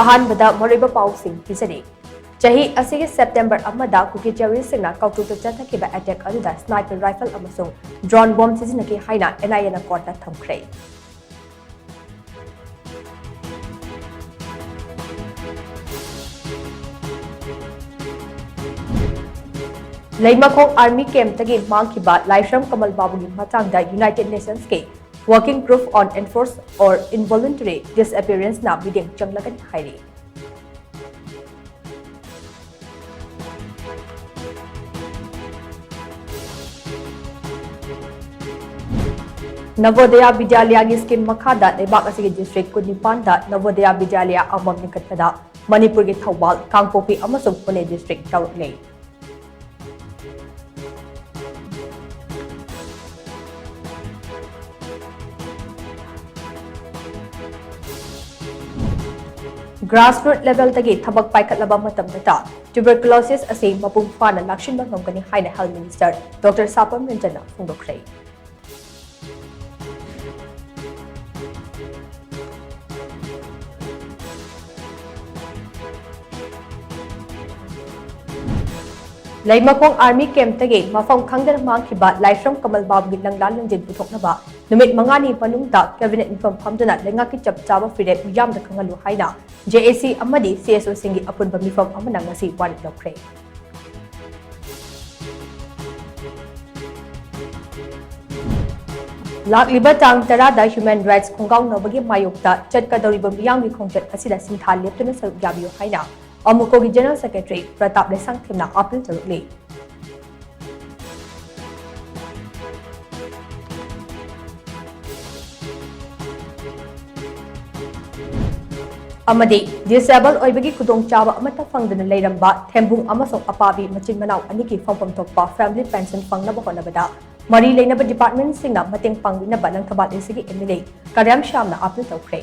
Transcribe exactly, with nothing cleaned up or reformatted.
ꯑꯍꯥꯟꯕꯗ ꯃꯔꯨꯑꯣꯏꯕ ꯄꯥꯎꯁꯤꯡ ꯄꯤꯖꯔꯤ꯫ ꯆꯍꯤ ꯑꯁꯤꯒꯤ ꯁꯦꯞꯇꯦꯝꯕꯔ ꯑꯃꯗ ꯀꯨꯀꯤ ꯇꯦꯔꯣꯔꯤꯁꯁꯤꯡꯅ ꯀꯥꯎꯇ꯭ꯔꯨꯛꯇ ꯆꯠꯊꯈꯤꯕ ꯑꯦꯇꯦꯛ ꯑꯗꯨꯗ ꯁ꯭ꯅꯥꯏꯄꯔ ꯔꯥꯏꯐꯜ ꯑꯃꯁꯨꯡ ꯗ꯭ꯔꯣꯟ ꯕꯣꯝ ꯁꯤꯖꯤꯟꯅꯈꯤ ꯍꯥꯏꯅ ꯑꯦꯟ ꯑꯥꯏ ꯑꯦꯅ ꯀꯣꯔꯠꯇ ꯊꯝꯈ꯭ꯔꯦ꯫ ꯂꯩꯃꯈꯣꯡ ꯑꯥꯔꯃꯤ ꯀꯦꯝꯞꯇꯒꯤ ꯃꯥꯡꯈꯤꯕ ꯂꯥꯏꯁ꯭ꯔꯝ ꯀꯃꯜ ꯕꯥꯕꯨꯒꯤ ꯃꯇꯥꯡꯗ ꯌꯨꯅꯥꯏꯇꯦꯗ ꯅꯦꯁꯟꯁꯀꯤ Working Proof on Enforced or Involuntary Disappearanceꯅ ꯃꯤꯠꯌꯦꯡ ꯆꯪꯂꯒꯅꯤ ꯍꯥꯏꯔꯤ꯫ ꯅꯚꯣꯗꯌꯥ ꯕꯤꯗ꯭ꯌꯥꯂꯌꯥꯒꯤ ꯁ꯭ꯀꯤꯝ ꯃꯈꯥꯗ ꯂꯩꯕꯥꯛ ꯑꯁꯤꯒꯤ ꯗꯤꯁꯇ꯭ꯔꯤꯛ ꯀꯨꯟꯅꯤꯄꯥꯟꯗ ꯅꯚꯣꯗꯌꯥ ꯕꯤꯗ꯭ꯌꯥꯂꯌꯥ ꯑꯃꯃꯝ ꯂꯤꯡꯈꯠꯄꯗ ꯃꯅꯤꯄꯨꯔꯒꯤ ꯊꯧꯕꯥꯜ, ꯀꯥꯡꯄꯣꯛꯄꯤ ꯑꯃꯁꯨꯡ ꯄꯨꯅꯦ ꯗꯤꯁꯇ꯭ꯔꯤꯛ ꯌꯥꯎꯔꯛꯂꯦ꯫ Grassroot levelꯗꯒꯤ ꯊꯕꯛ ꯄꯥꯏꯈꯠꯂꯕ ꯃꯇꯝꯗꯇ tuberculosis ꯑꯁꯤ ꯃꯄꯨꯡ ꯐꯥꯅ ꯂꯥꯛꯁꯤꯟꯕ ꯉꯝꯒꯅꯤ ꯍꯥꯏꯅ Health Minister Doctor ꯁꯥꯄꯝ ꯔꯟꯖꯟꯅ ꯐꯣꯡꯗꯣꯛꯈ꯭ꯔꯦ꯫ ꯂꯩꯃꯈꯣꯡ ꯑꯥꯔꯃꯤ ꯀꯦꯝꯞꯇꯒꯤ ꯃꯐꯝ ꯈꯪꯗꯅ ꯃꯥꯡꯈꯤꯕ ꯂꯥꯏꯁ꯭ꯔꯝ ꯀꯃꯜ ꯕꯥꯕꯨꯒꯤ ꯂꯪꯂꯥ ꯂꯪꯖꯤꯟ ꯄꯨꯊꯣꯛꯅꯕ ꯅꯨꯃꯤꯠ ꯃꯉꯥꯅꯤ ꯃꯅꯨꯡꯗ ꯀꯦꯕꯤꯅꯦꯠ ꯃꯤꯐꯝ ꯐꯝꯗꯨꯅ ꯂꯩꯉꯥꯛꯀꯤ ꯆꯞ ꯆꯥꯕ ꯐꯤꯔꯦꯞ ꯃꯤꯌꯥꯝꯗ ꯈꯪꯍꯜꯂꯨ ꯍꯥꯏꯅ ꯖꯦ ꯑꯦ ꯁꯤ ꯑꯃꯗꯤ ꯁꯤ ꯑꯦꯁ ꯑꯣꯁꯤꯡꯒꯤ ꯑꯄꯨꯟꯕ ꯃꯤꯐꯝ ꯑꯃꯅ ꯉꯁꯤ ꯋꯥꯔꯦꯞ ꯂꯧꯈ꯭ꯔꯦ꯫ ꯂꯥꯛꯂꯤꯕ ꯇꯥꯡ ꯇꯔꯥꯗ Human Rights ꯈꯣꯡꯒꯥꯎꯅꯕꯒꯤ ꯃꯥꯌꯣꯛꯇ ꯆꯠꯀꯗꯧꯔꯤꯕ ꯃꯤꯌꯥꯝꯒꯤ ꯈꯣꯡꯆꯠ ꯑꯁꯤꯗ ꯁꯤꯟꯊꯥ ꯂꯦꯞꯇꯨꯅ ꯁꯔꯨꯛ ꯌꯥꯕꯤꯌꯨ ꯍꯥꯏꯅ ꯑꯃꯨꯀꯣꯒꯤ General Secretary ꯄ꯭ꯔꯇꯥꯞ ꯂꯩꯁꯥꯡꯊꯦꯝꯅ ꯑꯥꯄꯤꯜ ꯇꯧꯔꯛꯂꯤ꯫ ꯑꯃꯗꯤ disable ꯑꯣꯏꯕꯒꯤ ꯈꯨꯗꯣꯡꯆꯥꯕ ꯑꯃꯠꯇ ꯐꯪꯗꯅ ꯂꯩꯔꯝꯕ ꯊꯦꯝꯕꯨꯡ ꯑꯃꯁꯨꯡ ꯑꯄꯥꯕꯤ ꯃꯆꯤꯟ ꯃꯅꯥꯎ ꯑꯅꯤꯒꯤ ꯐꯪꯐꯝ ꯊꯣꯛꯄ family pension ꯐꯪꯅꯕ ꯍꯣꯠꯅꯕꯗ ꯃꯔꯤ ꯂꯩꯅꯕ departmentꯁꯤꯡꯅ ꯃꯇꯦꯡ ꯄꯥꯡꯕꯤꯅꯕ ꯂꯪꯊꯕꯥꯜ ꯑꯦ ꯁꯤꯒꯤ ꯑꯦꯝ ꯑꯦꯜ ꯑꯦ ꯀꯔꯤꯌꯝ ꯁ꯭ꯌꯥꯝꯅ ꯑꯥꯄꯤꯜ ꯇꯧꯈ꯭ꯔꯦ꯫